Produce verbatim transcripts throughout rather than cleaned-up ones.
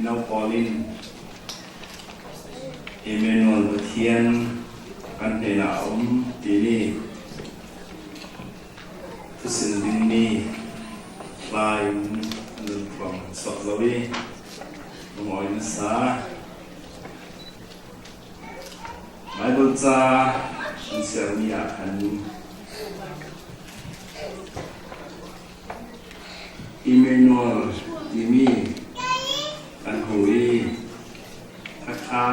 No Paulin, Emmanuel Pathian kan hnenah a um timi thusin ding ni lai in an lungphuang sawt lo i, lungawi nasa Bible ca an siar ni ah khan Emmanuel timi kan hmu i, kha kha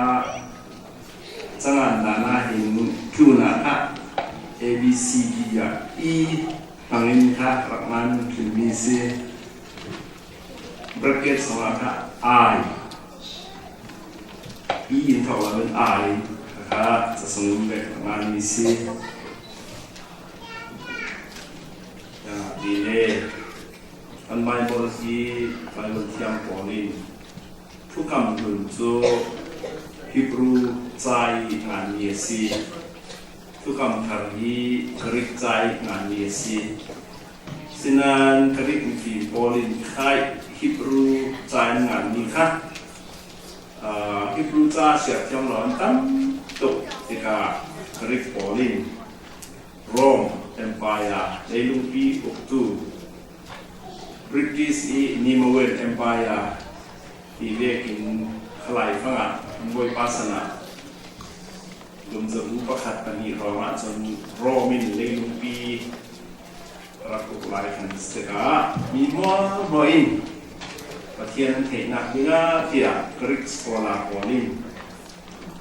cangan dan ah hin tlunah kha A B C D ah E hmangin kha rak ngan tlinmi si. Bracket sungah kha I, E in thawk lo in I kha kha ca sungin bek rak nganmi si. Tile an Bible hi Bible thiam pawl in thukam hlun cu Hebrew ca i nganmi a si. Thukam thar hi Greek ca i nganmi a si. Sinan Greek mifim pawl in khai Hebrew ca in nganmi kha, aa, Hebrew ca siar thiam lo an tam tuk tikah Greek pawl in Rome Empire, leilungpi uktu British i Nemawian Empire ti vekin khalai fangah an Bawipa sanah gumzabu pakhat pahnih ruangah cun Rome in leilungpi rak uk lai khan tikah mi hmuahhmuah in Pathian an theihnak dingah tiah Greek scholar pawl in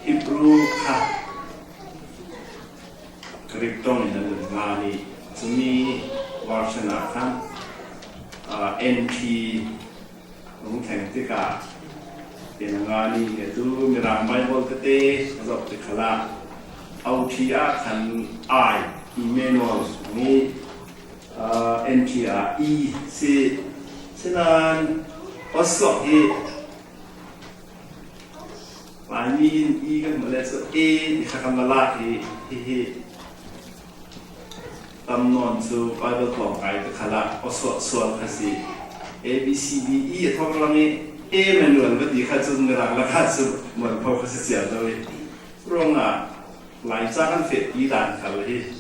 Hebrew kha Greek tong in an lung ngan i, cumi version ah khan, aa, N T rung thleng tikah tin a ngan i, atu Mirang Bible tete a zoh tik khalah O T ah khan I, Emmanuel, ni, aa, N T ah E si. Sinan Oswald hi Laimi in E kan hmuh le cu A ti kha kan va lak hi, hihi tam nawn cu Bible tlawngkai te khalah aw suah sual kha si. A B C D E a thawk ruang i Emmanuel va ti kha cun Mirang lakah cu mualpho kha si cia zo i. Ruangah Lai ca kan fehpi dan khal hi.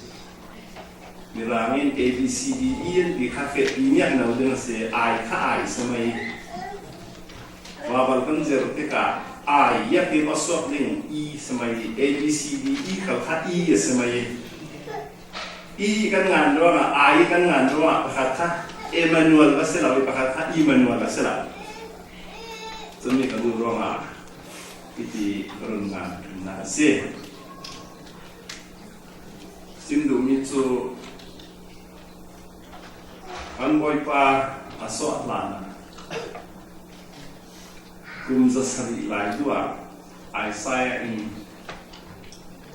Mirang in A B C D E an ti kha fehpi niak no ding a si, I kha I si mai. Bible kan zir tikah I, biakinn aw suak ding E si mai, A B C D E khal kha E a si mai. E kan ngan ruangah, I kan ngan ruangah pakhat kha Emmanuel a si lo i pakhat kha Emmanuel a si lo. Cumi ka duh ruangah hiti ka run ngan ṭhannak a si. Sim duhmi cu kan Bawipa a suah hlan ah kum zasarih lai tu ah Isaiah in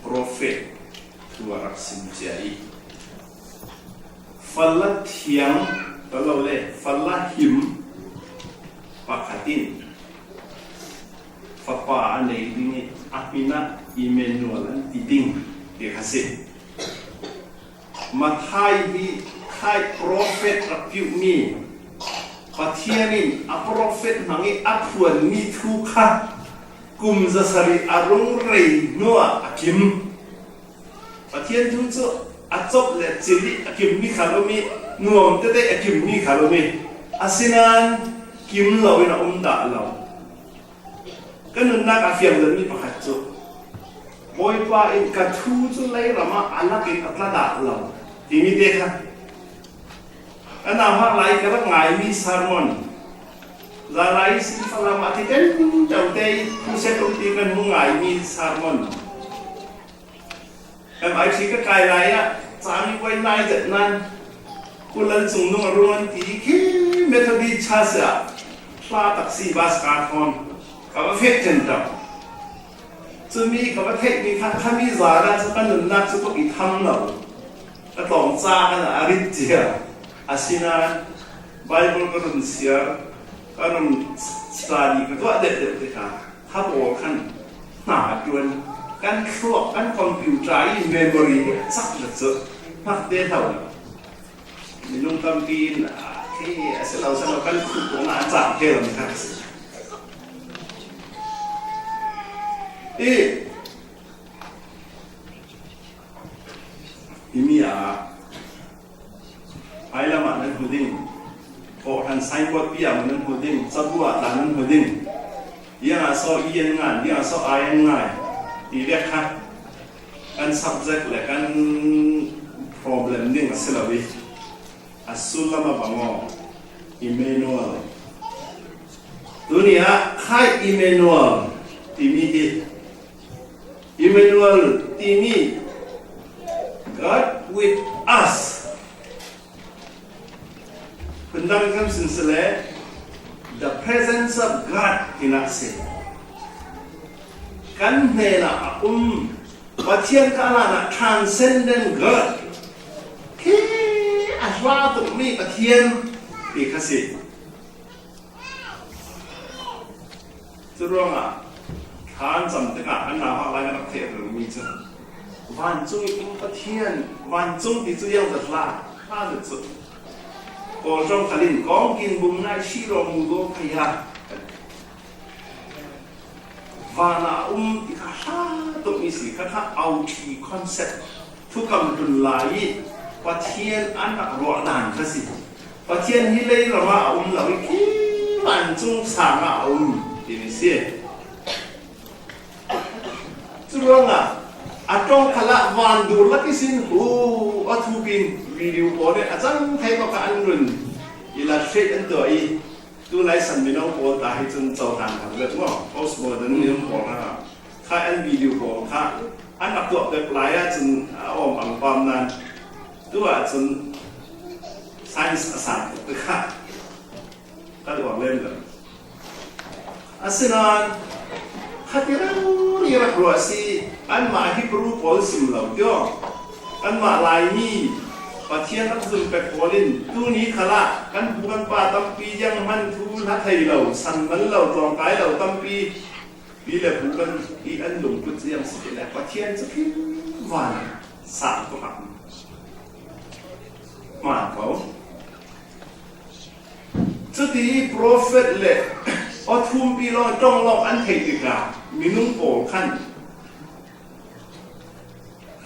profet thu a rak sim cia i, fala thiang, ka lo le, fala him pakhat in fapa a nei ding i a hmin ah Emmanuel an ti ding ti kha si. Matthai hi khai profet rak piuhmi, Pathian in a profet hmang i a phuanmi thu kha kum zasarih a rung rei hnuah a kim. Pathian thu cu a cop le cil i a kimmi khal um i, nuam tete a kimmi khal um i, asinain kim lo in a um dah lo. Ka nunnak a fiang deuhmi pakhat cu, Bawipa in ka thu cu leiram ah a lak in a tla dah lo timi te kha. Ka nauhak lai ka rak ngaimi sermon, zalai si Falam ah thiten ṭote i khuset umpi kan hmu ngaimi sermon. M I T ka kai lai ah cami puai nai zet nan, Kulal Cung Nung a rung an ti khi Methodist Church ah hla taxi bus ka thawn ka va fek ṭen ṭam. Cumi ka va theihmi kha khami zan ah cu ka nunnak cu tuk i tham lo. Ka tlawng ca kan a rit cia. Asinain Bible ka run siar, ka run study ka tuah deuhdeuh tikah kha pawl khan hna a ṭuan, kan thluak, kan computer i memory hi a cak le cu hmak te hlo lo. Minung tampi in, ah, khi a si lo, si lo, kan khuh kong ah a cak te lo mi kha a si. I, i mi a, ai lamah nan hmu ding. Kawhhran signboard pi ah nan hmu ding. Cabu ah tla nan hmu ding. Iang a saw i an ngai, iang a saw ai an ngai. Ti vek kha. Kan subject le kan problem ding a si lo i. A sullam a bang aw, Emmanuel. Tuni ah khai Emmanuel timi hi. Emmanuel timi God with us. Phundang kan sin sele, the presence of God in us. Kan hnenah a um Pathian kha a, transcendent God. Khi a hla tukmi Pathian ti kha si. Curuangah thancam tikah an nauhak lai kan rak theih rihmi cu vancung i um Pathian, vancung ti cu iang zat hla, hla zat cu. Kawl ṭong khalin kawngkin bum ngai si rawh mu daw phaya. Van a um ti kha hla tukmi si kha kha authi concept. Thukam hlun lai i Pathian an rak ruah dan kha si. Pathian hi lei ram ah a um lo i khi vancung sang ah a um timi si. Curuangah a ṭong khalah van dur lak ihsin hu a thupin video pawl le a cang thei bak ah an run i la hriat an tuah i tu lai san minung pawl ta hi cun cohlan kan zet maw? Postmodern minung pawl kha kha an video pawl kha an rak tuah pek lai ah cun a awm ang pam nan tu ah cun science a sang tuk kha ka duak lem lo. Asinain khati rori rak ruah si, anmah Hebrew pawl sim lo tio. Anmah Laimi Pathian rak zumh pek pawl in tuni khalah kan pu kan pa tampi zianghman thu hla thei lo, san man lo, tlawngkai lo tampi pi le pu kan i an lungput ziang si ti le Pathian cu khi van sang tuk ah hman ko. Cuti i profet le aw thumpi lawng ṭong lawng an theih tikah minung pawl khan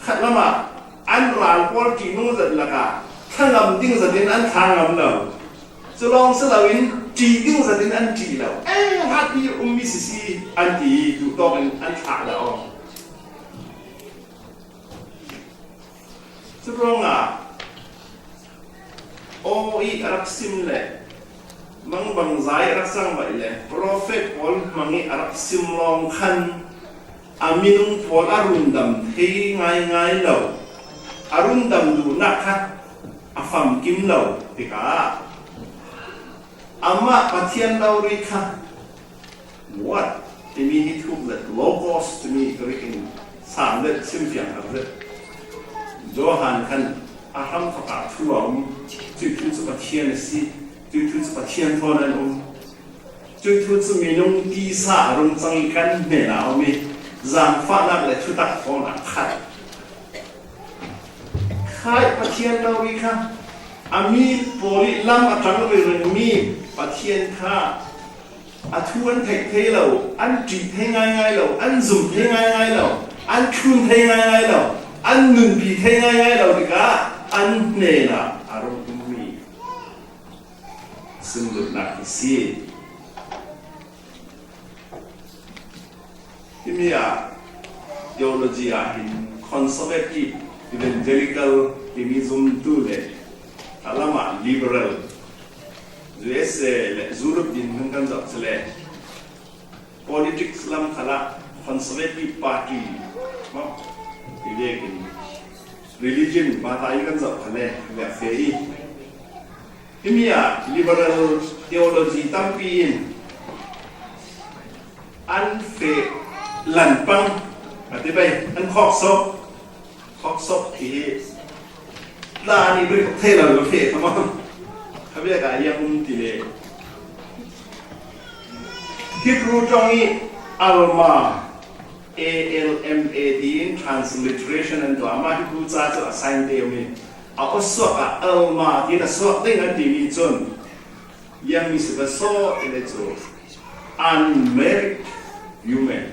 khat lamah an ral pawl ṭihnung zat lakah thlangam ding zatin an thla ngam lo. Cu lawng si loin ṭih ding zatin an ṭih lo. Eh, hlatpi ummi sisi an ti i duhtawk in an thlah dah aw. Curuangah aw i a rak sim le mangbangza i a rak cangvaih le profet pawl hmang i a rak sim lawng khan a minung pawl a rundam thei ngaingai lo, a rundam duhnak kha a famkim lo tikah amah Pathian rori kha What timi hi thuk zet, logos timi Greek in sam zet, simfiang har zet. Johan khan a hramthok ah thu a um, cuih thu cu Pathian a si, cuih thu cu Pathian thawn an um. Cuih thu cu minung tisa a rung cang i kan hnenah a um i zaangfahnak le thutak thawn a khat. Khai Pathian rori kha a mi pawl i lam a ṭang ringringmi Pathian kha a thu an theih thei lo, an ṭih thei ngaingai lo, an zumh thei ngaingai lo, an thlun thei ngaingai lo, an nunpi thei ngaingai lo tikah an hnenah a rung ummi sundutnak hi si. Himi ah theology ah hin conservative, evangelical timi zumtu le a lamah liberal, U S A le Europe din hmun kan zoh si le politics lam khalah conservative party maw, hi vekin religion bata i kan zoh khale ve fe i. Himi ah liberal theology tampi in an feh lanpang a ti bai an khawksawk, khawksawk hi hla an i rik thei lo lo feh kha maw? Kha bia ka yang um ti le Hebrew ṭong i Alma, A L M A tiin transliteration an tuah. Amah hi bu ca cu a sign te mi a aw suak ah Alma tiin a suak ding an timi cun, yang mi si va saw ti le cu unmarried women.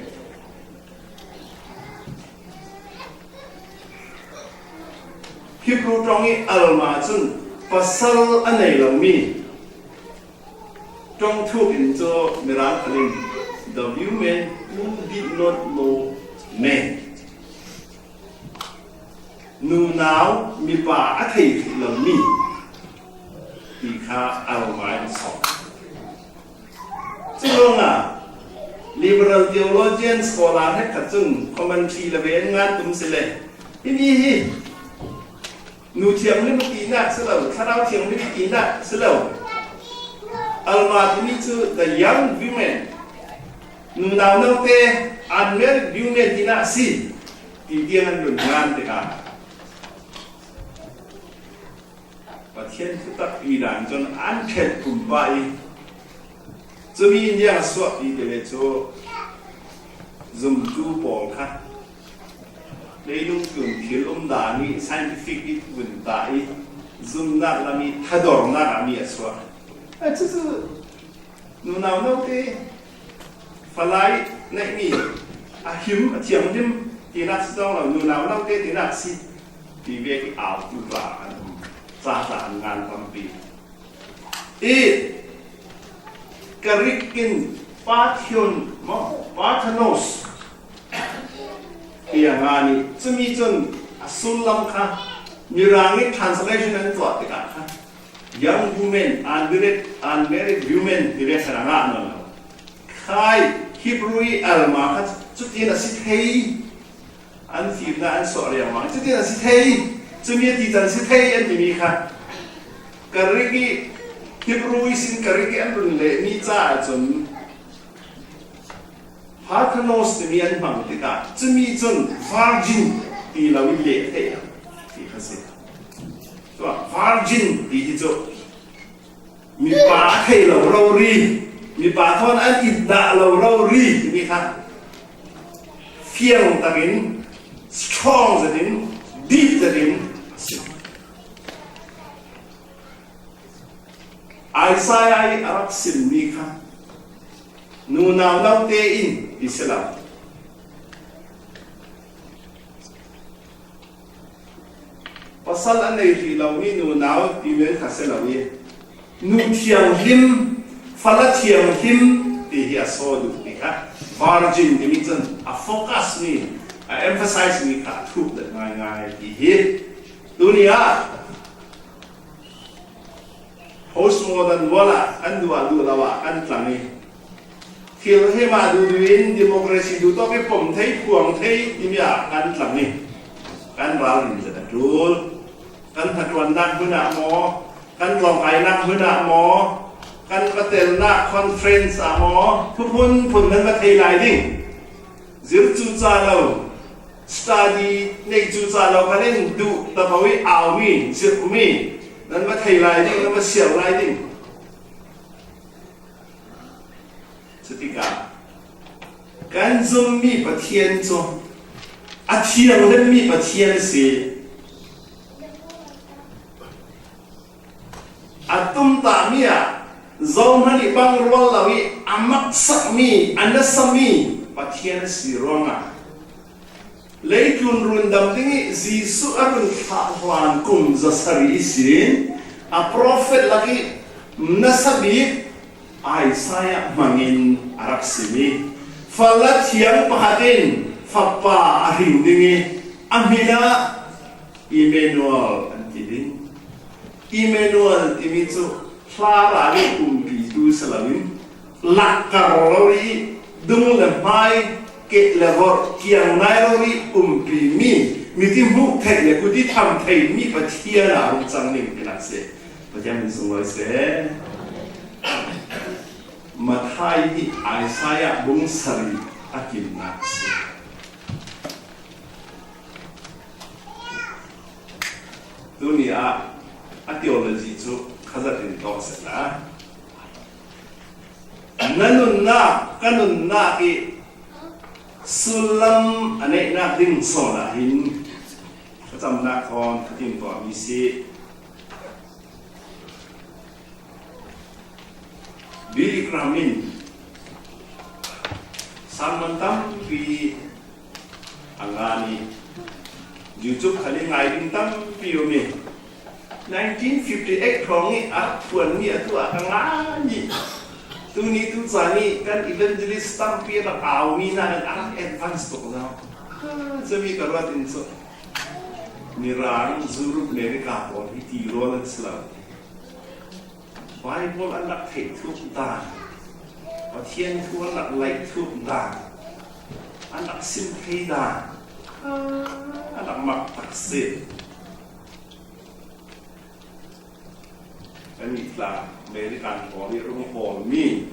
Hebrew ṭawng i Alma cun pasal a nei lomi ṭawng thuk in cu Mirang khal in, "The women who did not know men." Nunau mipa a thei hrih lomi ti kha Alma in sawm. Cu ruangah liberal theologian scholar hrekkhat cun commentary le ve an ngan tum si le, himi hi Nu Thianghlim tinak si lo, Thlarau Thianghlim tinak si lo. Alma timi cu the young women, nunau note, unmarried women tinak si ti tiang an run ngan tikah Pathian thutak i dan cun an ṭhen kum pah i, cumi in ziang a suah ti ti le cu zumtu pawl kha leilung tlun thil umdan i scientific i vun ta i zumnak lam i thadornak ah mi a suah. A cucu nunau note falai neihmi a him a thianghlim tinak si tawng lo, nunau note tinak si ti vek i au tu tla an um, ca tla an ngan tampi. I Greek in Parthion maw, Parthenos ti a ngan i, cumi cun a sullam kha Mirang i translation an tuah tikah kha young women, unmarried, unmarried women ti vek kha a ngah nawn lo. Khai Hebrew i Alma kha cutin a si thei. An fimnak an suah riangmang. Cutin a si thei. Cumi a tican si thei an timi kha Greek i, Hebrew i sin Greek i an run lehmi caah cun Parthenos timi an hmang tikah cumi cun virgin ti lo in leh theih lo ti kha si. Tuah virgin ti hi cu mipa a thei lo rori, mipa thawn an it dah lo rori timi kha fiang takin, strong zetin, deep zetin a si. Isaiah i a rak simmi kha nunau note in ti si lo. Pasal a nei hrih lomi nunau ti men kha si lo i, nu thianghlim, fala thianghlim ti hi a saw duh ti kha virgin timi cun a focus mi, a emphasize mi kha a thuk deuh ngaingai ti hi tuni ah postmodern world ah kan duh ah duh lo ah kan tlang i, thil him ah duhduh in democracy duhtawk i pom thei, phuang thei timi ah kan tlang i, kan ralrin zet a ṭul. Kan hnaṭuannak hmun ah maw, kan tlawngkainak hmun ah maw, kan va telnak conference ah maw, thuphun phun nan va thei lai ding. Zir cu ca lo, study nei cu ca lo khan in duh tapo i aumi, zirhmi nan va thei lai ding, nan va siar lai ding. Cutikah kan zummi Pathian cu a thianghlimmi Pathian a si. A tumtahmi ah zohman i bang rual lo i a maksakmi, a nasami Pathian a si ruangah leitlun rundam ding i Jesuh a run thlah hlan kum zasari ihsin a profet lak i nasa bik Isaiah hmangin a rak sim i, fala thiang pakhat in fapa a hring ding i a hmin ah Immanuel an ti ding. Immanuel timi cu hla ralrin umpitu si loin, lakkar rori, dung le hmai, keh le vorh, kiang nai rori umpimi, miti hmuh theih le kuti tham theimi Pathian a rung cang ding tinak si. Pathian min sunglawi seh. Matthai hi Isaiah bung sarih a kimnak si. Tuni ah a theology cu khazatin tawh a si hna. Na nunnak, ka nunnak i sullam a neihnak ding sawn ah hin ka camnak thawn ka timhtuahmi si. Billy Graham in sermon tampi a ngan i, YouTube kha ni ngai ding tampi um hi. Nineteen fifty-eight hrawng hi a rak phuan mi a tu a ka ngai hi. Tuni tu caan hi kan evangelist tampi a rak au mi nakin a rak advance tuk zau. Cumi ka ruat in cu Mirang, Europe, America pawl hi ti rawl an si lo. Bible an rak theih thuk dan, Pathian thu an rak laih thuk dan, an rak sim thei dan, an rak mak tak si. Kan nih tla American pawl i rung hawlmi,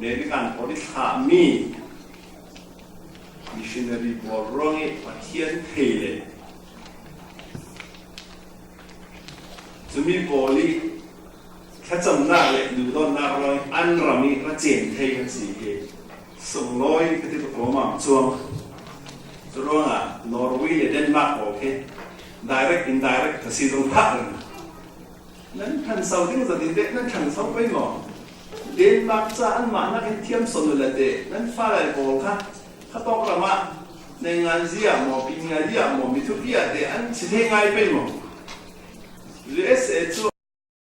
American pawl i thlahmi missionary pawl ruang i Pathian thei le cumi pawl i thlacamnak le duhdawtnak ruang i an ram i ra cem thei kan si hi. Sunglawi ka ti tuk lawmam cuang. Curuangah Norway le Denmark pawl khi direct, indirect ka si zong phak ringring. Nan ṭhanso ding zat in teh nan ṭhanso pei maw? Denmark ca anmah nakin thiam sawn uh la teh nan fale pawl kha khatawk ram ah naingnganzi ah maw, pingngazi ah maw, mithupi ah teh an si thei ngai pei maw? U S A cu